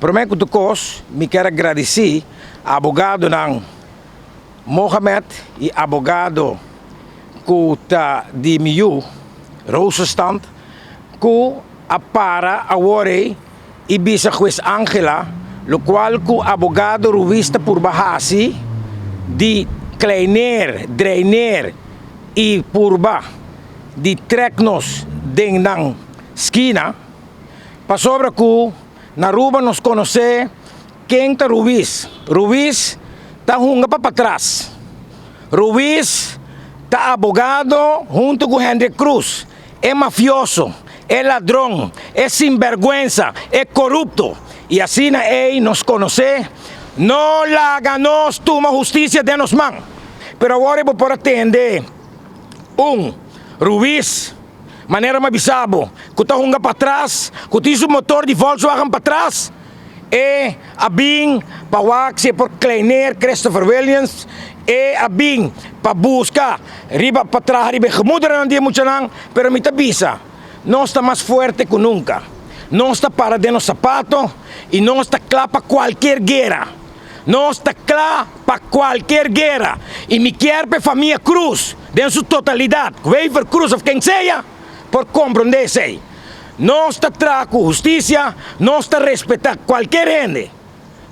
Promé ku tur kos mi kier a gradisí abogadonan Mohamed i abogado ku ta di mi yu Rosenstand ku a para awor ei i bisa hues Angela lokual ku abogado Ruiz ta purba hasi di kleineer, dreineer i purba di trek nos den nan skina pasobra ku na Aruba nos konosé ken ta Ruiz. Ruiz ta hunga pa patras. Ruiz ta abogado hunto ku Hendrik Cruz, e mafioso, e ladron, e sinberguensa, e korupto. I asina ei nos konosé. No laga nos tuma hustisia den nos man. Pero awor ei bo por a tende un Ruiz, manera mi a bisa bo, ku ta hunga patras, ku tin su motor di Volkswagen patras. E a bin pa wak si e por kleineer Christopher Williams. E a bin pa buska riba pa traha riba e gemoedernan di e muchanan, pero mi ta bisa, nos ta mas fuerte ku nunka. Nos ta para den nos sapato i nos ta kla pa kualkier guera. Nos ta kla pa kualkier guera i mi kier pa e famia Cruz den su totalidat, Wever Cruz of ken sea, por komprondé esei. Nos ta traha ku hustisia, nos ta respetá kualker hende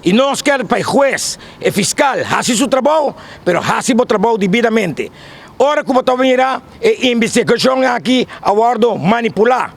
i nos kier pa e hues, e fiskal hasi su trabou, pero hasi bo trabou dibidamente. Ora ku bo ta mira e investigashon aki a wòrdu manipulá.